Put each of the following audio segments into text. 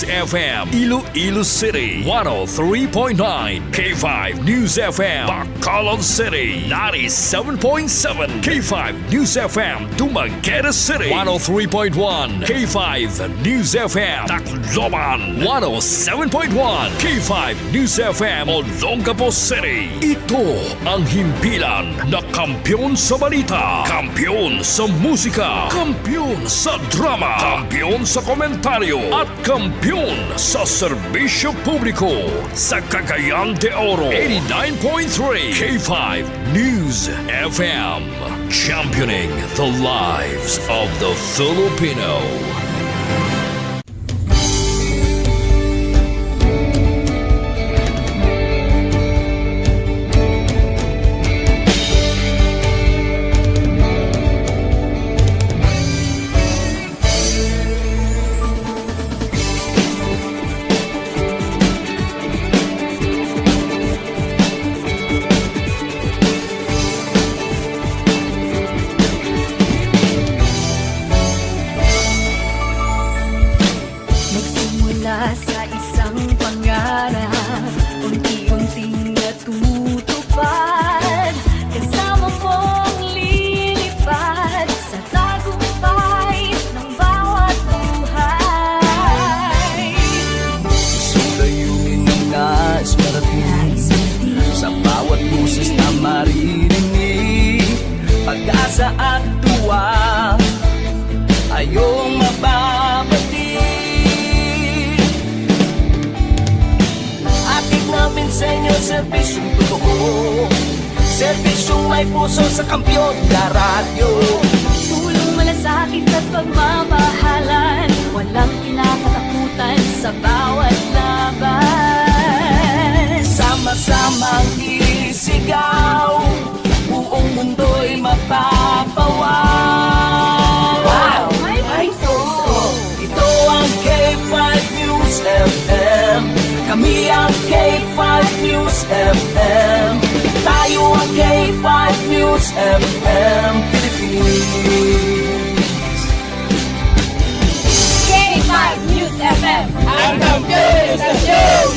FM, Iloilo City, 103.9. K5 News FM, Bacolod City, 97.7. K5 News FM, Dumaguete City, 103.1. K5 News FM, Tacloban, 107.1. K5 News FM, Olongapo City. Ito ang himpilan na kampiyon sa balita, kampiyon sa musika, kampiyon sa drama, kampiyon sa komentaryo, at kampiyon sa serbisyo publiko sa Cagayan de Oro. 89.3 K5 News FM, championing the lives of the Filipino. Nagsimula sa isang pangarap, unti-unting natutupad. Kasama mong lilipad sa tagumpay ng bawat buhay. Isang layunin ang nais marating. Sa bawat boses na maririnig, pag-asa at tuwa ay iyong mababatid. Hatid namin sa inyo serbisyong totoo, serbisyong may puso sa kampiyon na radyo. Tulong, malasakit at pagmamahalan, walang kinakatakutan sa bawat laban. Sama-samang isigaw, buong mundo'y mapapawaw. Wow! May puso! Ito ang K5 News FM. Kami ang K5 News FM. Tayo ang K5 News FM Philippines. K5 News FM! Ang kampiyon istasyon!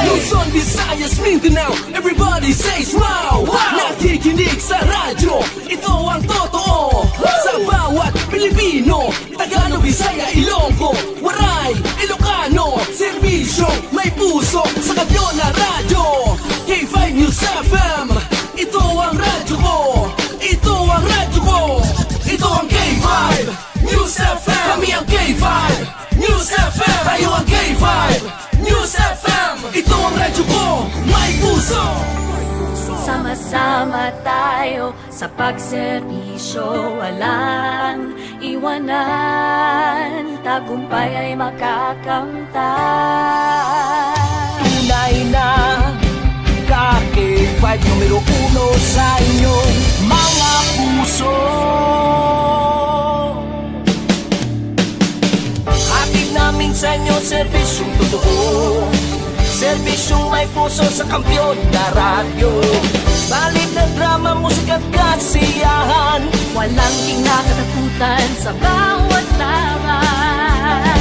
Luzon, Visayas, Mindanao. Everybody says wow, wow! Nakikinig sa radyo. Ito ang totoo. Sa bawat Pilipino, Tagalog, Bisaya, Ilonggo, Waray, Ilocano. Serbisyo, may puso. Sa kampiyon na radyo, K5 News FM. Ito ang radyo ko. Ito ang radyo ko. Ito ang K5 News FM. Kami ang K5 News FM. Tayo ang K5 News FM. Ito ang radyo ko. May puso. Sama-sama tayo sa pagserbisyo, walang iwanan, tagumpay ay makakamtan. Tunay na K5, numero uno sa inyong mga puso. Hatid namin sa inyo serbisyong totoo, serbisyong may puso sa kampiyon na radyo. Balik ng drama, musika at kasiyahan. Walang kinakatakutan sa bawat laban.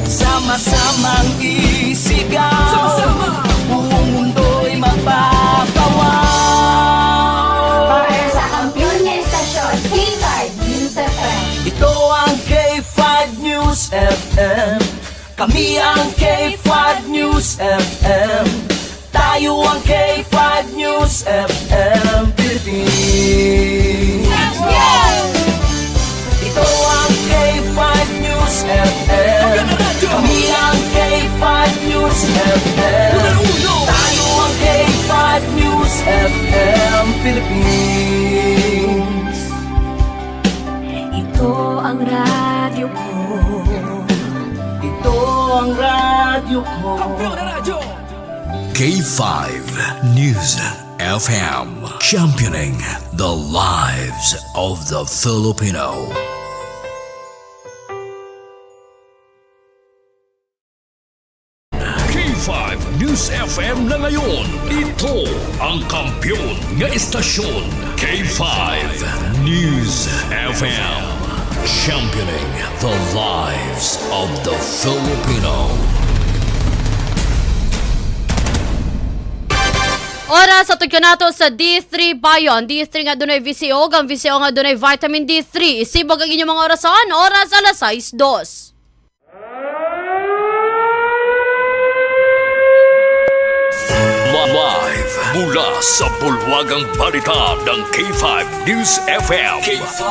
Sama-samang isigaw. Sama-sama. Buong mundo'y mapapawaw. Para sa kampiyon nga istasyon, K5 News FM. Ito ang K5 News FM. Kami ang K5 News FM. Tayo ang K5 News FM Philippines. Ito ang K5 News FM. Kami ang K5 News FM. Numero uno. Tayo ang K5 News FM Philippines. Ito ang radyo ko. Ito ang radyo ko. Kampiyon na radyo. K5 News FM, championing the lives of the Filipino. K5 News FM na ngayon. Ito ang kampiyon nga istasyon. K5 News FM. Championing the lives of the Filipino. Oras sa kanato sa D3 Bayon. D3 nga dunay VCO, ang VCO nga dunay vitamin D3. Isibog ang inyong mga orasan, oras alas 6:02. Live mula sa bulwagang balita ng K5 News FM. K5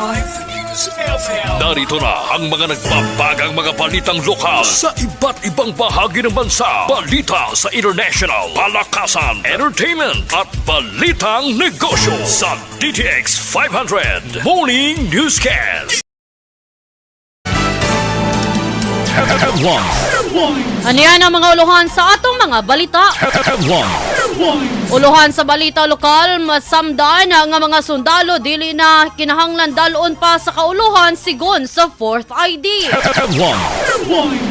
News FM. Narito na ang mga nagbabagang mga balitang lokal sa iba't ibang bahagi ng bansa. Balita sa international, palakasan, entertainment at balitang negosyo sa DTX 500 Morning Newscast. Headline. Ano yan ang mga uluhan sa atong mga balita? Headline. Uluhan sa balita lokal, masamdan nga mga sundalo dili na kinahanglan dalon pa sa kauluhan sigon sa 4th ID. Headline.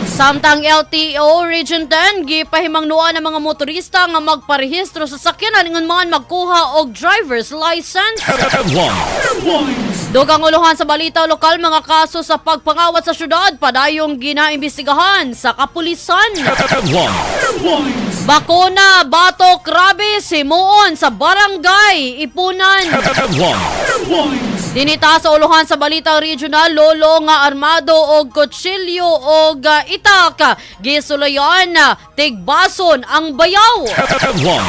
Samtang LTO Region 10 gipahimangnuan ang mga motorista nga magparehistro sa sakyanan ingon man magkuha og driver's license. Headline. Dugang uluhan sa balita lokal, mga kaso sa pagpangawat sa syudad padayong ginaimbestigahan sa kapulisan. Headline. Bakuna, batok, rabi, simuon sa barangay, Ipunan. Headline. Dinita sa uluhan sa balita regional, lolo nga armado og kutsilyo og itak. Gisulayan, tigbason ang bayaw. Headline.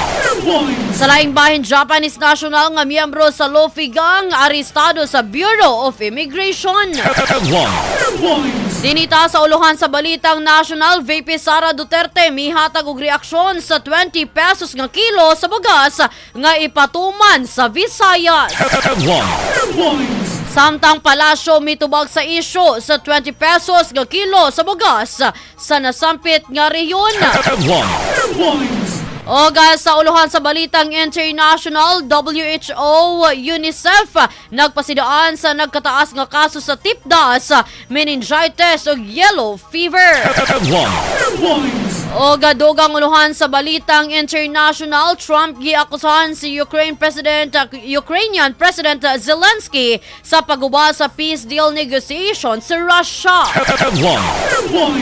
Sa laing bahin, Japanese national nga miyembro sa Lofi Gang, arestado sa Bureau of Immigration. Headline. Dinita sa uluhan sa balitang national, VP Sara Duterte mihatag og reaksyon sa 20 pesos nga kilo sa bugas nga ipatuman sa Visayas. Headline. Samtang palasyo mitubag sa isyu sa 20 pesos nga kilo sa bugas sa nasampit nga rehiyon. Headline. Oga sa uluhan sa balitang international, WHO, UNICEF nagpasidaan sa nagkataas nga kaso sa tipdas, meningitis ug yellow fever. Headline. Oga dugang uluhan sa balitang international, Trump giakusahan si Ukrainian President Zelensky sa pagguba sa peace deal negotiation sa Russia. Headline.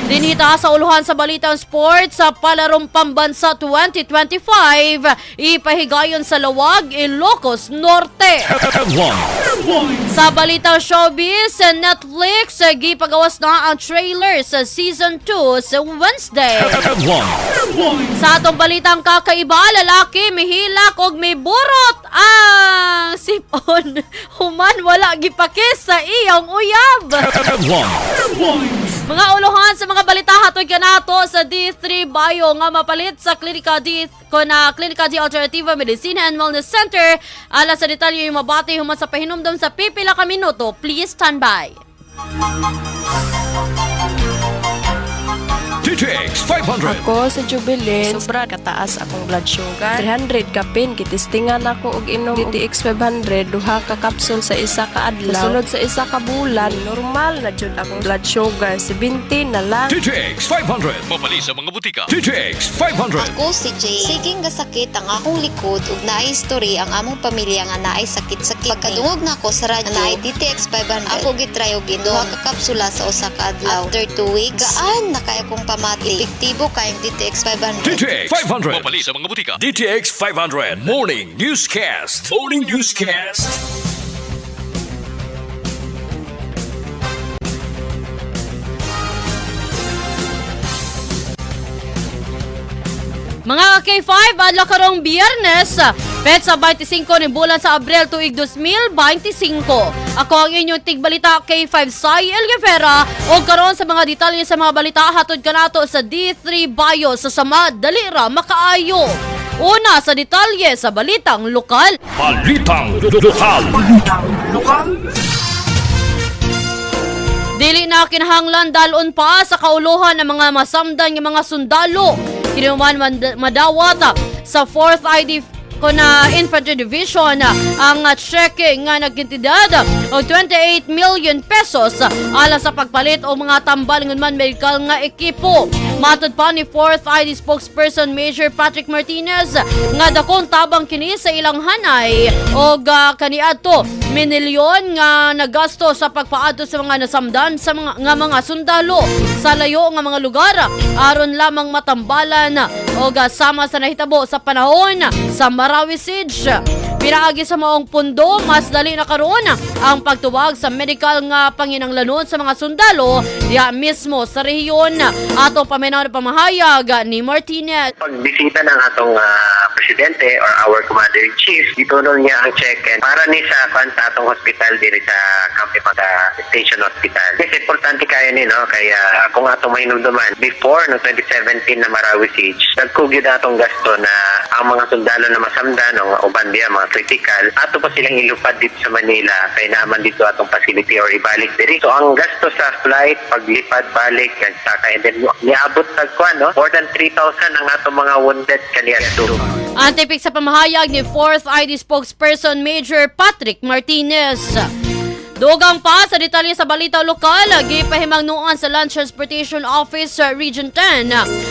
Dinita sa uluhan sa balitang sports sa palarong pambansa 2025, ipahigayon sa Laoag, Ilocos Norte. Headline. Sa balitang showbiz, sa Netflix, gipagawas na ang trailer sa season 2 sa Wednesday. Headline. Sa atong balitang kakaiba, lalaki mihilak og miburot ang sipon human wala gipakis sa iyong uyab. Headline. Mga uluhan sa mga balita hatoy kanato sa D3 Bio nga mapalit sa Klinika D na Klinika D Alternativa Medicina and Wellness Center. Alas sa detalye yung mabati human sa pahinumdom sa pipila ka minuto. Please stand by. DTX 500. Ako sa Jubilin, sobra kataas akong blood sugar. 300 kapin, gitistingan ako og inom og DTX 500, duha ka kapsul sa isa ka adlaw. Sulod sa isa ka bulan, normal na jud akong blood sugar, 70 na lang. DTX 500. Mapali sa mga butika. DTX 500. Ako si Jay. Siging gasakit ang akong likod ug naay history ang among pamilya nga naay sakit sa kidney. Pagkadungog nako sa radyo, naay DTX 500. Ako gitry og ginom duha ka kapsula sa usa ka adlaw. After 2 weeks, gaan na kayo kong pamati. Epektibo kayong DTX 500. DTX 500. Mapali sa mga butika. DTX 500. Morning Newscast. Morning Newscast. Mga K5, adlaw karong Biyernes, petsa 25 ni bulan sa Abril tuig 2025. Ako ang inyong tigbalita K5 Sai El Guevara o karon sa mga detalye sa mga balita hatod kanato sa D3 Bio sa Samad Dalira Makaayo. Una sa detalye sa balitang lokal. Balitang Lokal. Dili na kinahanglan dalon pa sa kauluhan ng mga masamdan ng mga sundalo. Kinuman madawat sa 4th ID ko na Infantry Division ang cheque nga nagkintidad og 28 million pesos alang sa pagpalit o mga tambal ngun man medical nga ekipo. Matod pa ni 4th ID spokesperson Major Patrick Martinez nga dakong tabang kini sa ilang hanay og kaniadto minilyon nga nagasto sa pagpaadto sa mga nasamdan sa mga nga mga sundalo sa layo nga mga lugar aron lamang matambalan og sama sa nahitabo sa panahon sa Marawi Siege. Pinaagi sa maong pundo, mas dali na karon ang pagtuwag sa medical nga panginanglanon sa mga sundalo diha mismo sa rehiyon. Atong paminaw na pamahayag ni Martinez. Pagbisita ng atong presidente or our commander-in-chief, gitunon niya ang check and para ni sa kwan sa atong hospital diri sa Camp Ipata Station Hospital. Kasi importante kayo ni, no, kaya kung atong mahinumduman before no 2017 na Marawi Siege, dagko gyud atong gasto na ang mga sundalo na masamdan o uban diya mga critical, ato pa silang ilupad dito sa Manila kay naaman dito atong facility or ibalik diri. So ang gasto sa flight, paglipad, balik, and saka and then niabot tag kwan, no, more than 3,000 ang atong mga wounded kaniadto. Antipik sa pamahayag ni 4th ID spokesperson Major Patrick Martinez. Dugang pa sa detalye sa balita lokal, gipahimangnuan sa Land Transportation Office sa Region 10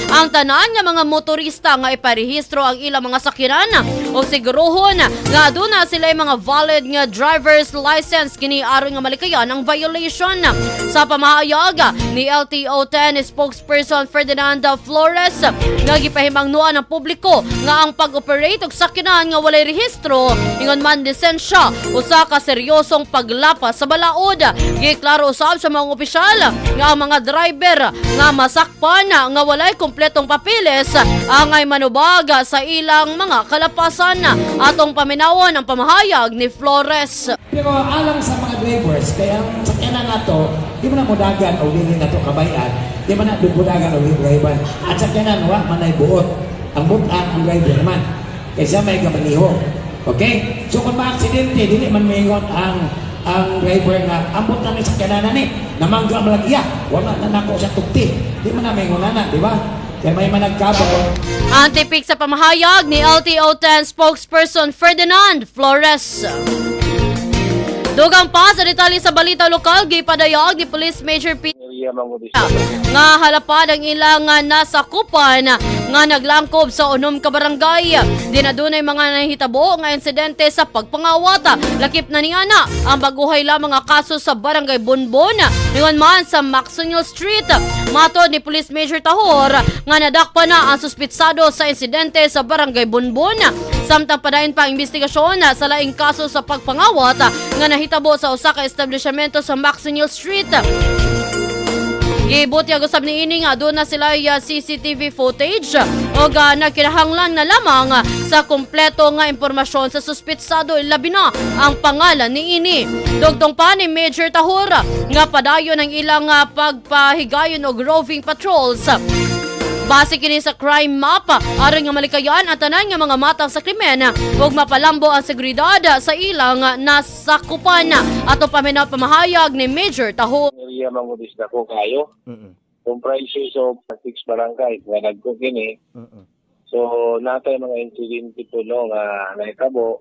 ang tanan nga mga motorista nga iparehistro ang ilang mga sakyanan o siguruhon nga aduna sila mga valid nga driver's license kini aron nga malikayan ang violation. Sa pamahayag ni LTO 10 spokesperson Ferdinand Flores nga gipahimangnuan ang publiko nga ang pag-operate og sakyanan nga walay rehistro ingon man lisensya usa ka seryosong paglapas sa balaod. Giklaro usab sa mga opisyal nga ang mga driver nga masakpan nga walay kumpletong papeles angay manubag sa ilang mga kalapasan. Atong paminawon ang pamahayag ni Flores. Pero alang sa mga drivers, kaya ang sakyanan nato, di mo na mudagan o dili nato kabayan, di mo na mudagan o dili driver. At sakyanan, wa manay buot. Ang butan ang driver naman. Kaysa may gamaniho. Okay? So kung ma-aksidente, dili man maingon ang driver nga ang butan ni sakyanan ni namangga man lagi iya, wala na nako sa tugti. Di man na maingon na, di ba? Kaya may managkabaw. Antipik sa pamahayag ni LTO 10 spokesperson Ferdinand Flores. Dugang pa sa detalye sa balita lokal, gipadayag ni Police Major P nga halapad ang ilang nasakupan nga naglangkob sa 6 ka barangay. Di na dunay mga nahitabo nga insidente sa pagpangawat. Lakip na niya na ang baguhay lamang nga kaso sa Barangay Bonbon, ingon man sa Maxwell Street. Matod ni Police Major Tahor nga nadakpa na ang suspitsado sa insidente sa Barangay Bonbon. Samtang padayon pa ang investigasyon sa laing kaso sa pagpangawat nga nahitabo sa usa ka establishmento sa Maxwell Street. Gibutyag usab niini nga aduna sila CCTV footage o nagkinahanglan na lamang sa kumpleto nga impormasyon sa suspitsado, labi na ang pangalan niini. Dugtong pa ni Major Tahura nga padayon ang ilang pagpahigayon og roving patrols. Base kini sa crime map aron nga malikayan ang tanan nga mga matang sa krimen ug mapalambo ang seguridad sa ilang nasakupan. Ato paminaw pamahayag ni Major Tahura. Area mangulis na ko kayo. Comprises of six barangay nga nagko kini. So natay mga insidente po, no, nga nahitabo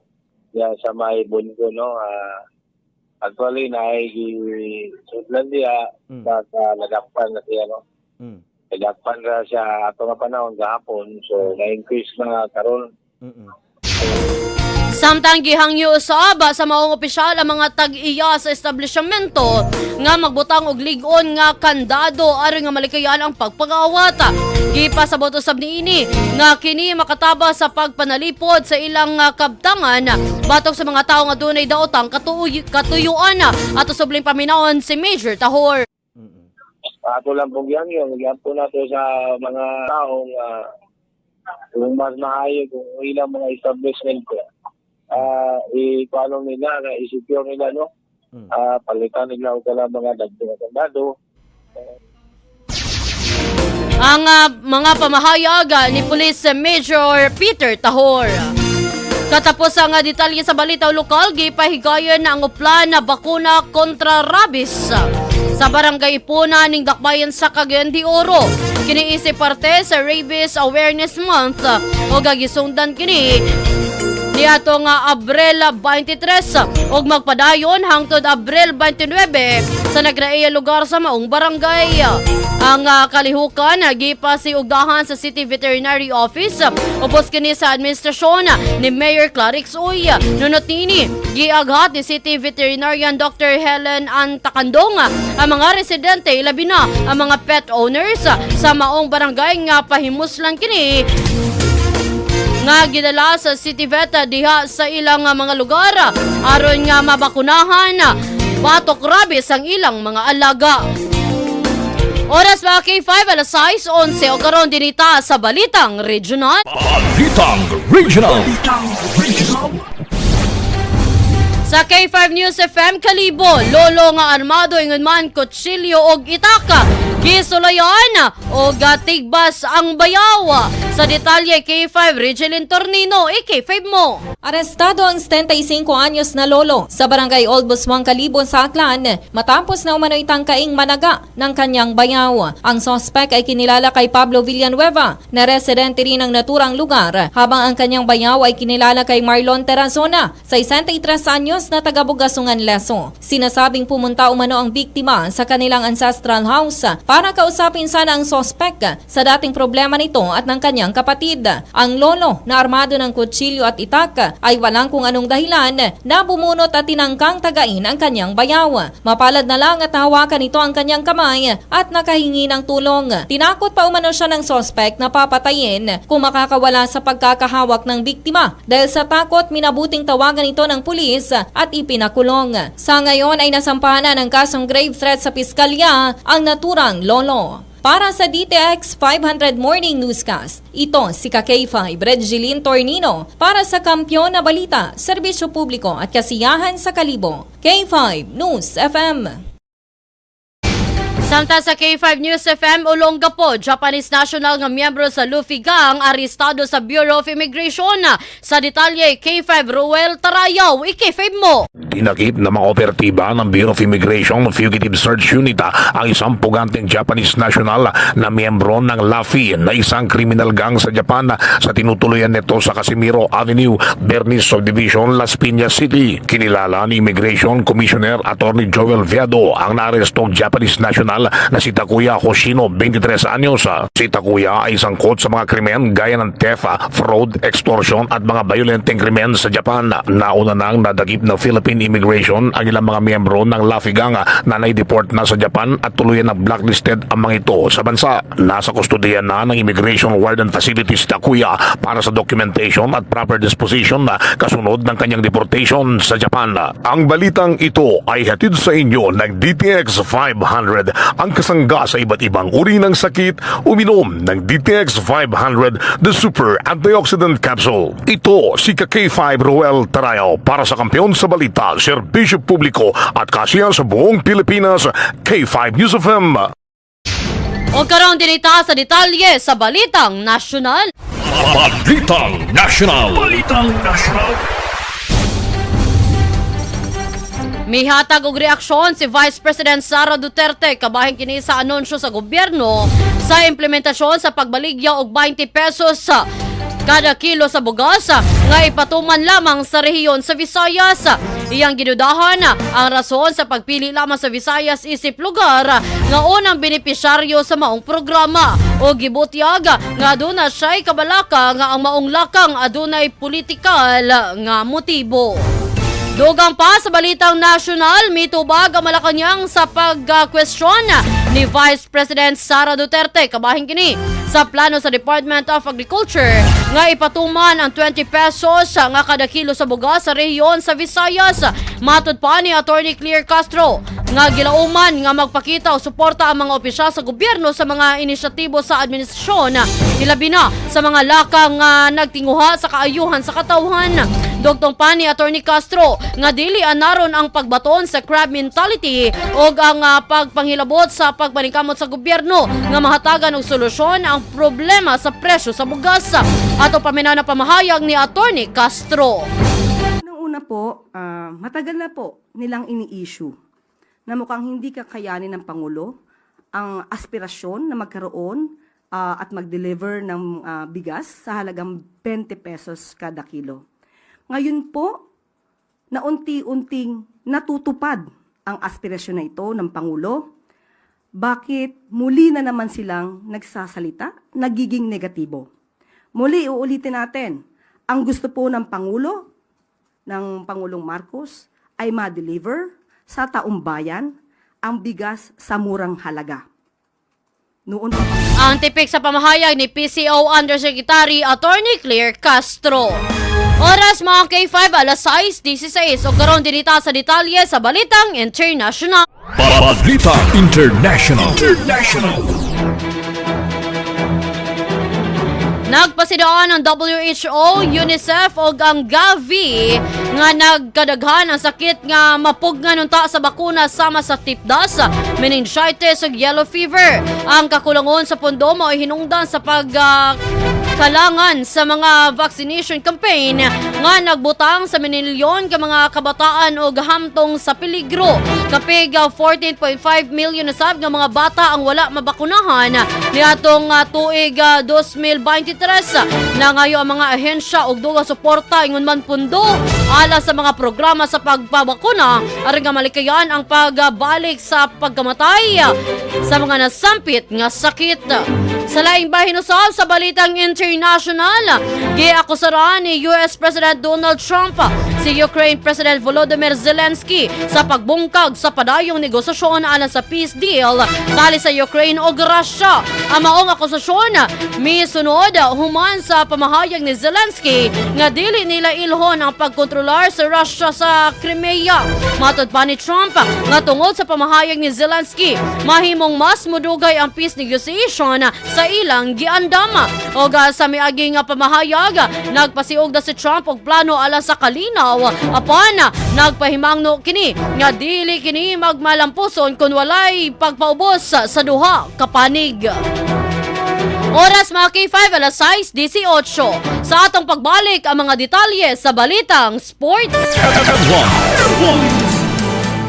diya sa may Bungo, no. Actually naay sudlan diya sa nagakpan na siya, no. Nagakpan ra siya ato nga panahon gahapon, so na-increase na karon. Samtang gihangyo usab sa maong opisyal ang mga tag-iya sa establishmento nga magbutang og lig-on nga kandado aron nga malikayan ang pagpangawat. Gipasabot usab niini nga kini makataba sa pagpanalipod sa ilang kabtangan batok sa mga tawo nga dunay daotang katuyuan. Ato subling paminawon si Major Tahor. Ato lang pong gihangyo, gihampo nato sa mga taong kung mas maayo kung ilang mga establishment ko i-follow nila na i-secure nila, no, palitan nila og kanang mga dagko nga kandado. Ang mga pamahayag ni Police Major Peter Tahor. Katapos ang detalye sa balita lokal, gipahigayon na ang uplan na bakuna kontra rabies sa Barangay Ipuna ning Dakbayan sa Cagayan de Oro. Kini isip parte sa Rabies Awareness Month o gagisundan kini ni niadto nga Abril 23 ug magpadayon hangtod Abril 29 sa nagraiya lugar sa maong barangay. Ang kalihukan gipasiugdahan sa City Veterinary Office ubos kini sa administrasyon ni Mayor Clarix Uy. Nunot nini, giaghat ni City Veterinarian Dr. Helen Antakandong ang mga residente, ilabi na ang mga pet owners sa maong barangay, nga pahimuslan kini nga gidala sa City Vet diha sa ilang mga lugar aron nga mabakunahan batok rabies ang ilang mga alaga. Oras ba K5, alas 6:11 o karon dinita sa Balitang Regional. Balitang Regional. Balitang Regional. Sa K5 News FM Kalibo, lolo nga armado ingon man kutsilyo og itaka gisulayan og tigbas ang bayaw. Sa detalye, K5 Regeline Tornino, i-K5 mo. Arestado ang 75 anyos na lolo sa Barangay Old Buswang, Kalibo sa Aklan matapos na umano'y tangkaing managa ng kanyang bayaw. Ang sospek ay kinilala kay Pablo Villanueva na residente rin ng naturang lugar, habang ang kanyang bayaw ay kinilala kay Marlon Terazona, 63 anyos na taga Bugasungan, Lezo. Sinasabing pumunta umano ang biktima sa kanilang ancestral house para kausapin sana ang sospek sa dating problema nito at ng kanyang kapatid. Ang lolo na armado ng kutsilyo at itak ay walang kung anong dahilan na bumunot at tinangkang tagain ang kanyang bayaw. Mapalad na lang at nahawakan nito ang kanyang kamay at nakahingi ng tulong. Tinakot pa umano siya ng sospek na papatayin kung makakawala sa pagkakahawak ng biktima. Dahil sa takot, minabuting tawagan ito ng pulis at ipinakulong. Sa ngayon ay nasampahan na ng kasong grave threat sa piskalya ang naturang lolo. Para sa DTX 500 Morning Newscast, ito si K5 Regeline Tornino para sa Kampiyon na Balita, Serbisyo Publiko at Kasiyahan sa Kalibo. K5 News FM. Samtang sa K5 News FM Olongapo, Japanese national nga miyembro sa Luffy Gang arestado sa Bureau of Immigration. Sa detalye, K5 Ruel Tarayaw, i-K5 mo. Dinakip ng mga operatiba ng Bureau of Immigration Fugitive Search Unit ang isang puganteng Japanese national na miyembro ng Luffy na isang criminal gang sa Japan sa tinutuluyan nito sa Casimiro Avenue, Bernice Subdivision, Las Piñas City. Kinilala ni Immigration Commissioner Attorney Joel Viado ang naarestong Japanese national na si Takuya Hoshino, 23 anyos. Si Takuya ay sangkot sa mga krimen gaya ng theft, fraud, extortion at mga violenteng krimen sa Japan. Nauna nang nadakip ng Philippine Immigration ang ilang mga miyembro ng Luffy Gang na nai-deport na sa Japan at tuluyan na blacklisted ang mga ito sa bansa. Nasa kustodiya na ng Immigration Warden Facility si Takuya para sa documentation at proper disposition na kasunod ng kanyang deportation sa Japan. Ang balitang ito ay hatid sa inyo ng DTX 500, ang kasangga sa iba't ibang uri ng sakit. Uminom ng DTX 500, the super antioxidant capsule. Ito si K5 Ruel Tarayaw para sa Kampiyon sa Balita, Serbisyo Publiko at Kasiyahan sa buong Pilipinas, K5 News FM. O karon dinita sa detalye sa Balitang Nasyonal. Balitang National. Balitang National. Mihatag og reaksyon si Vice President Sara Duterte kabahin kini sa anunsyo sa gobyerno sa implementasyon sa pagbaligya og 20 pesos sa kada kilo sa bugas nga ipatuman lamang sa rehiyon sa Visayas. Iyang gidudahan ang rason sa pagpili lamang sa Visayas isip lugar nga unang benepisyaryo sa maong programa o gibutyag nga aduna siya'y kabalaka nga ang maong lakang adunay politikal nga motibo. Dugang pa sa Balitang Nasyonal, mitubag ang Malacanang sa pag-question ni Vice President Sara Duterte kabahin kini sa plano sa Department of Agriculture nga ipatuman ang 20 pesos nga kada kilo sa bugas sa rehiyon sa Visayas. Matod pa ni Attorney Claire Castro nga gilauman nga magpakita o suporta ang mga opisyal sa gobyerno sa mga inisyatibo sa administrasyon, ilabi na sa mga lakang nagtinguha sa kaayuhan sa katawhan. Dugtong pa ni Attorney Castro nga dili anaron ang pagbaton sa crab mentality o ang pagpanghilabot sa pagpaningkamot sa gobyerno nga mahatagan og solusyon ang problema sa presyo sa bugas. Ato paminaw na pamahayag ni Attorney Castro. Unang-una po, matagal na po nilang ini-issue na mukhang hindi kakayanin ng Pangulo ang aspirasyon na magkaroon at mag-deliver ng bigas sa halagang 20 pesos kada kilo. Ngayon po, na unti-unting natutupad ang aspirasyon na ito ng Pangulo, bakit muli na naman silang nagsasalita, nagiging negatibo? Muli, uulitin natin, ang gusto po ng Pangulo, ng Pangulong Marcos, ay ma-deliver sa taong bayan ang bigas sa murang halaga. Noon pa Ang tipik sa pamahayag ni PCO Undersecretary Attorney Claire Castro. Oras, mga K5, alas 6:16 o karon dinita sa detalye sa Balitang International. Balita International. International. Nagpasidaan ang WHO, UNICEF ug ang Gavi nga nagkadaghan ang sakit nga mapugnan unta sa bakuna sama sa tipdas, meningitis ug yellow fever. Ang kakulangon sa pondo mao hinungdan sa pag kalangan sa mga vaccination campaign nga nagbutang sa minilyon ka mga kabataan og hamtong sa peligro. Kapig 14.5 million na sab nga mga bata ang wala mabakunahan niadtong tuig 2023. Nangayo ang mga ahensya og dugang suporta, ingon man pundo, ala sa mga programa sa pagpabakuna aron nga malikayan ang pagbalik sa pagkamatay sa mga nasampit nga sakit. Sa laing bahin usab sa Balitang International, giakusaran ni US President Donald Trump si Ukraine President Volodymyr Zelensky sa pagbungkag sa padayong negosasyon alang sa peace deal tali sa Ukraine ug Russia. Ang maong akusasyon misunod human sa pamahayag ni Zelensky nga dili nila ilhon ang pagkontrolar sa Russia sa Crimea. Matod pa ni Trump nga tungod sa pamahayag ni Zelensky, mahimong mas mudugay ang peace negotiation sa ilang giandam. Og sa miaging nga pamahayag, nagpasiugda si Trump og plano alang sa kalinaw, apan nagpahimangno kini nga dili kini magmalampuson kung walay pagpaubos sa duha ka panig. Oras, mga K5, alas 6:18. Sa atong pagbalik, ang mga detalye sa Balitang Sports.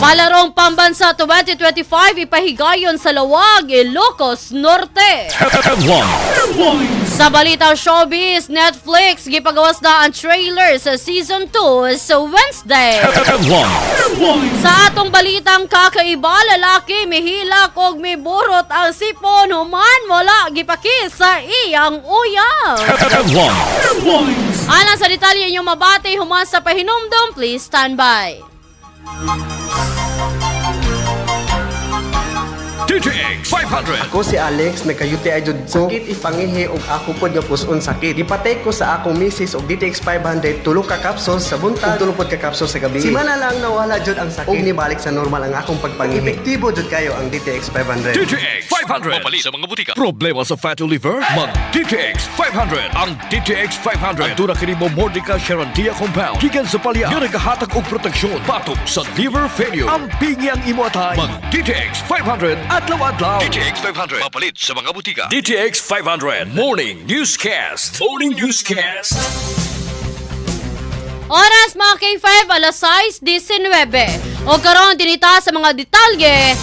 Palarong Pambansa 2025 ipahigayon sa Laoag, Ilocos Norte. Sa Balitang Showbiz, Netflix gipagawas na ang trailer sa season 2 sa Wednesday. Sa atong Balitang Kakaiba, lalaki mihilak og miburot ang sipon human wala gipakis sa iyang uyab. Alang sa detalye, inyong mabati human sa pahinumdom, please stand by. DTX 500. Ako si Alex, nagka-UTI jud ko. Sakit ipangihi og ako pod nga puson sakit. Gipatay ko sa akong misis og DTX 500, tulo ka capsules sa buntag ug tulo pod ka capsules sa gabi. Simana lang nawala jud ang sakit ug nibalik sa normal ang akong pagpangihi. Epektibo jud kayo ang DTX 500. DTX 500. Mapalit sa mga butika. Problema sa fatty liver? Mag DTX 500. Ang DTX 500. Aduna kini Momordica Charantia Compound. Gikan sa palya. Nga nagahatag og proteksyon batok sa liver failure. Ampingi ang imo atay. Mag DTX 500 adlaw-adlaw. DTX 500. Mapalit sa mga butika. DTX 500. Morning Newscast. Morning Newscast. Oras, mga K5, alas 6:19. O karon dinita sa mga detalye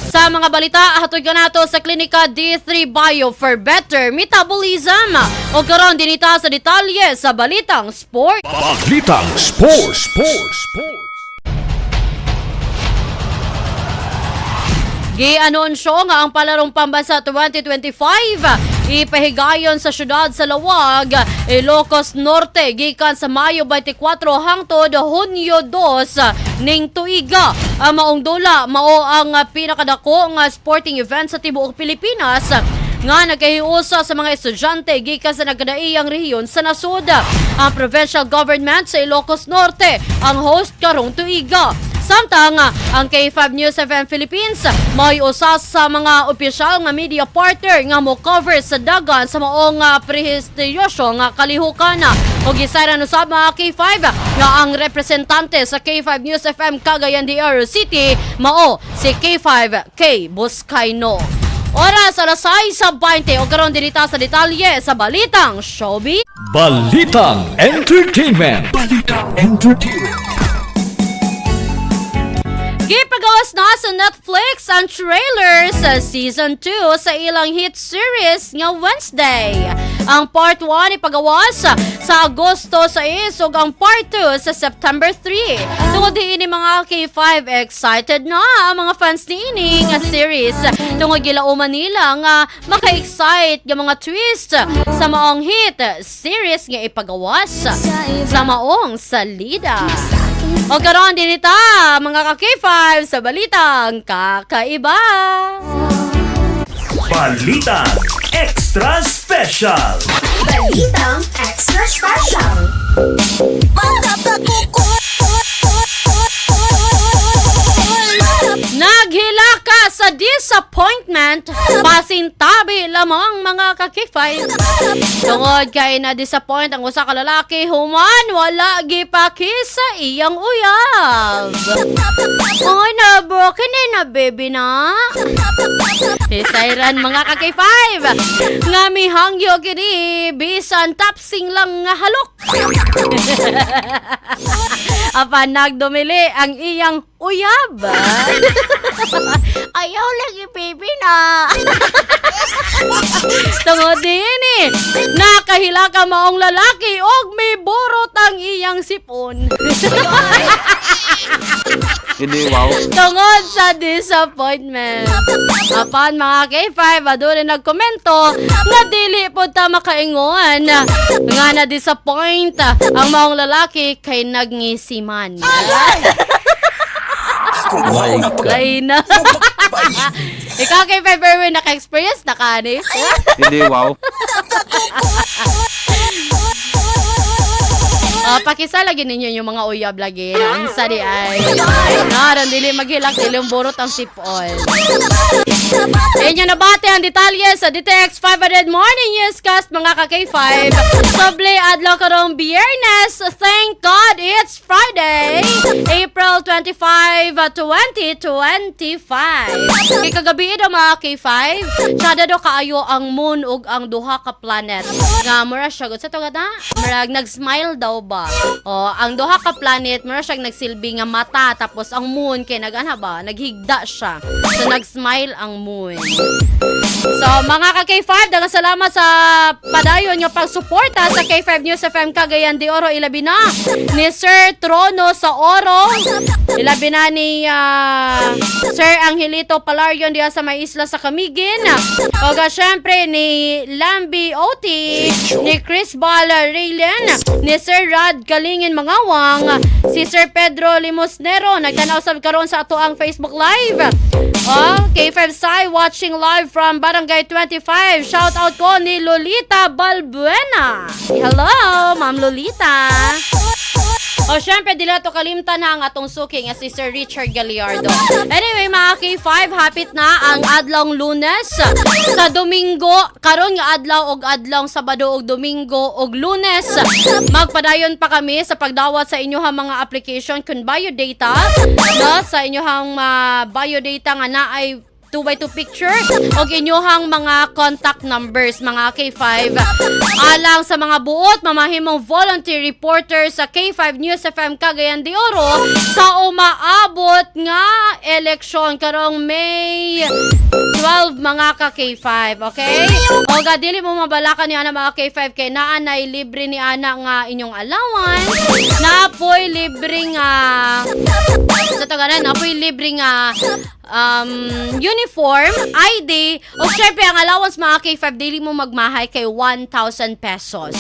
sa mga balita, hatod ka nato sa Klinika D3 Bio for Better Metabolism. O karon dinita sa detalye sa Balitang Sport. Balitang Sports. Sports. Sports. Gianunsyo nga ang Palarong Pambansa 2025 ipahigayon sa syudad sa Laoag, Ilocos Norte gikan sa Mayo 24 hangtod Hunyo 2 ning tuiga. Ang maong dula mao ang pinakadako nga sporting event sa tibuok Pilipinas nga nagkahiusa sa mga estudyante gikan sa nagkadaiyang rehiyon sa nasod. Ang provincial government sa Ilocos Norte ang host karong tuiga. Samtang ang K5 News FM Philippines may usa sa mga opisyal nga media partner nga mo cover sa dagan sa maong prestiyosyo nga kalihukan. Og gisayran usab, mga K5, nga ang representante sa K5 News FM Cagayan de Oro City mao si K5 K Buscayno. Oras, alas 6:20, o karon dinita sa detalye sa Balitang Showbiz. Balitang Entertainment. Balitang Entertainment. Gipagawas na sa Netflix ang trailer sa season 2 sa ilang hit series nga Wednesday. Ang part 1 ipagawas sa Agosto 6 ug ang part 2 sa September 3. Tungod diini, mga K5, excited na ang mga fans niini nga series tungod gilauman nila nga maka-excite nga mga twist sa maong hit series nga ipagawas sa maong salida. O karon din ita, mga ka-K5, sa Balitang Kakaiba. Balita Extra Special. Balitang Extra Special. Naghilaka sa disappointment, pasintabi lamang, mga ka-K5. Tungod kay na-disappoint ang usa ka lalaki human wala gipakis sa iyang uyab. Ay, na broken eh na baby na. Hisayran, mga ka-K5. Nga mihangyo kini bisan tapsing lang nga halok. Apan nagdumili ang iyang uyab. Ayaw lagi, baby na. Tungod din nakahila ka maong lalaki og may borot ang iyang sipon. Hindi, wow. Tungod sa disappointment. Apan, mga K5, aduna nagkomento nga dili po ta makaingon nga na-disappoint ang maong lalaki kay nagngisiman. Lain na. Ikaw, K5 Erwin, naka-experience na ka ni? Hindi, wow. Pakisa lagi ninyo yung mga uyab lagi. Ang sa di ay. Naran dili maghilak, dili borot ang sipon. Inyo nabati ang detalye sa DTX 500 Morning Newscast, mga ka-K5. Soble adlaw karong Biyernes. Thank God it's Friday, April 25, 2025. Kay kagabi daw, mga K5, tsada daw kaayo ang moon ug ang duha ka planet. Nga mura siya sa to na, murag nag-smile daw ba. Oh, ang duha ka planet mura siya nagsilbi nga mata, tapos ang moon kay nag-ana ba, naghigda siya. So nag-smile ang moon. So mga ka-K5, daghang salamat sa padayon nga pagsuporta sa K5 News FM Cagayan de Oro, ilabi na ni Sir Trono sa Oro, ilabi na ni Sir Angelito Palarion diha sa may isla sa Camiguin. O syempre ni Lambi Oti, ni Chris Bala Raylen, ni Sir Rad Kalingin Mangawang, si Sir Pedro Limosnero, nagtanaw sab karon sa ato ang Facebook Live. Oh, K5 Sai watching live from Barangay 25. Shout out ko ni Lolita Balbuena. Hello, Ma'am Lolita. O, syempre, di to kalimtan na ang atong suki nga si Sir Richard Galliardo. Anyway, mga K5, hapit na ang adlong Lunes. Sa Domingo, karon nga adlaw og adlong Sabado og Domingo og Lunes, magpadayon pa kami sa pagdawat sa inyong mga application kun biodata, no, sa inyong biodata nga naay 2x2 picture o inyuhang mga contact numbers, mga K5, alang sa mga buot mamahimong volunteer reporter sa K5 News FM Cagayan de Oro sa umaabot nga eleksyon karong May 12, mga ka K5, okay? O ga dili mo mabalakan ni ana, mga K5, kay naa nay libre ni ana nga inyong allowance, naapoy libre nga sa tagalan, naapoy libre nga uniform, ID, o syempre ang allowance, mga K5, dili mo magmahay kay 1,000 pesos.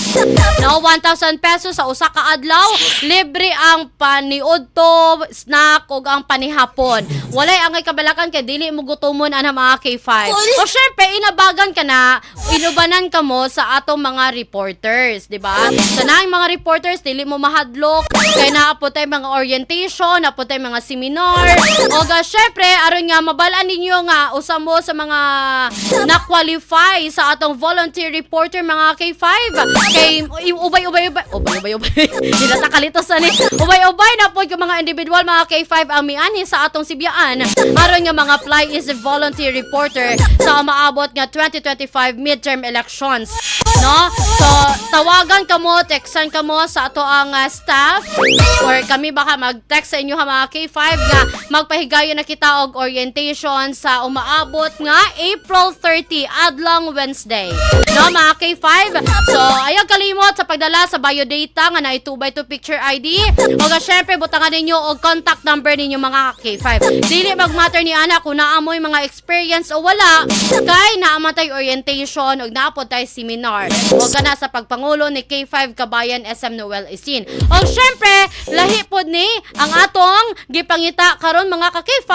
No, 1,000 pesos sa usa ka adlaw, libre ang paniudto, snack ug ang panihapon. Walay angay kabalakan kay dili mo gutomon ana, mga K5. O syempre inabagan ka na, inubanan ka mo sa atong mga reporters, di ba? Sa naang mga reporters, dili mo mahadlok kay naa po tay mga orientation, naa po tay mga seminar. O ga syempre aron nga mabalaan ninyo nga usa mo sa mga na-qualify sa atong volunteer reporter, mga K5, kay ubay-ubay ubay ubay ubay ubay di na ta kalito sa ni ubay-ubay na po yung mga individual, mga K5, ang mianhi sa atong Sibyaan aron nga mga apply is a volunteer reporter sa umaabot nga 2025 midterm elections, no? So tawagan kamo, textan kamo sa ato ang staff or kami baka mag-text sa inyo ha, mga K5, nga magpahigayon na kita og orientation sa umaabot nga April 30, adlong Wednesday. No, mga K5? So, ayaw kalimot sa pagdala sa biodata nga na 2x2 picture ID. O ga syempre butangan ninyo og contact number ninyo, mga K5. Dili magmatter ni ana kung naamoy mga experience o wala, kay naa man tay orientation og naa pod tay seminar. O kana sa pagpangulo ni K5 Kabayan SM Noel Isin. O syempre, lahi pod ni ang atong gipangita karon, mga ka K5.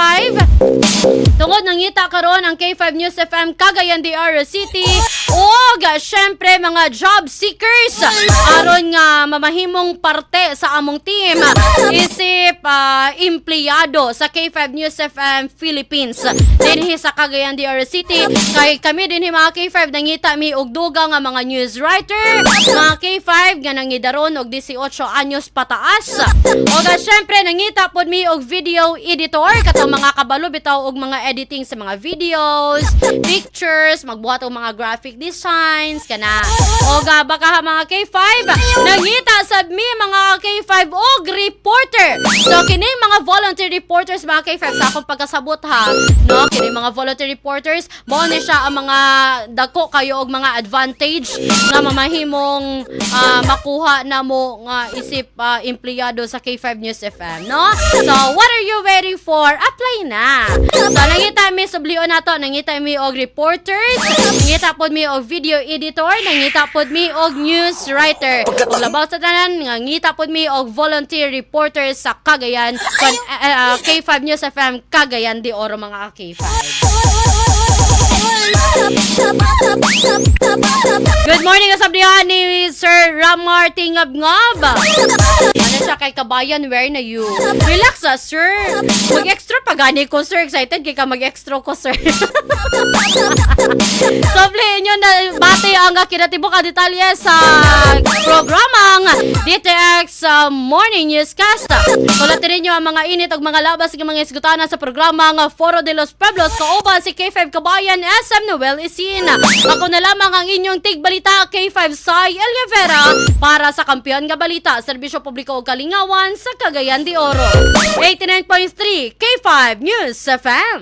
Tungod nangita karon ang K5 News FM Cagayan de Oro City og syempre mga job seekers aron nga mamahimong parte sa among team isip empleyado sa K5 News FM Philippines dinhi sa Cagayan de Oro City, kay kami dinhi, mga K5, nangita mi og dugang nga mga news writer, mga K5, nga nangidaron og 18 anyos pataas. Og syempre nangita pod mi og video editor, katong mga kabalo bitaw og mga editing sa mga videos, pictures, magbuhat og mga graphic designs kana. Og baka ha, mga K5, nangita sad mi, mga K5, og reporter. So kini mga volunteer reporters, mga K5, sa akong pagkasabot ha, no, kini mga volunteer reporters mao ni siya ang mga dako kayo og mga advantage nga mamahimong makuha na mo nga isip empleyado sa K5 News FM, no? So what are you waiting for? Apply na. So nangita mi, sublion nato, nangita mi og reporters, nangita pod mi og video editor, nangita pod mi og news writer. Ug labaw sa tanan, nangita pod mi og volunteer reporters sa Cagayan kon, K5 News FM Cagayan de Oro, mga K5. Good morning kasabihan ni Sir Ramar Tingabngab. Ano siya kay Kabayan, where na you? Relax ah, sir. Mag-extra pa gani ko, sir. Excited kay ka mag-extra ko, sir. Soble inyo na bati ang kinatibuk ang detalye sa programang DTX Morning Newscast. Kulatin ninyo ang mga init ug mga labas ng mga isgutanan sa programang Foro de los Pueblos kauban si K5 Kabayan SM Noel Isin. Ako na lamang ang inyong tigbalita, K5 Sai Elvera, para sa Kampeon nga Balita, Serbisyo Publiko ug Kalingawan sa Cagayan de Oro. 89.3 K5 News FM.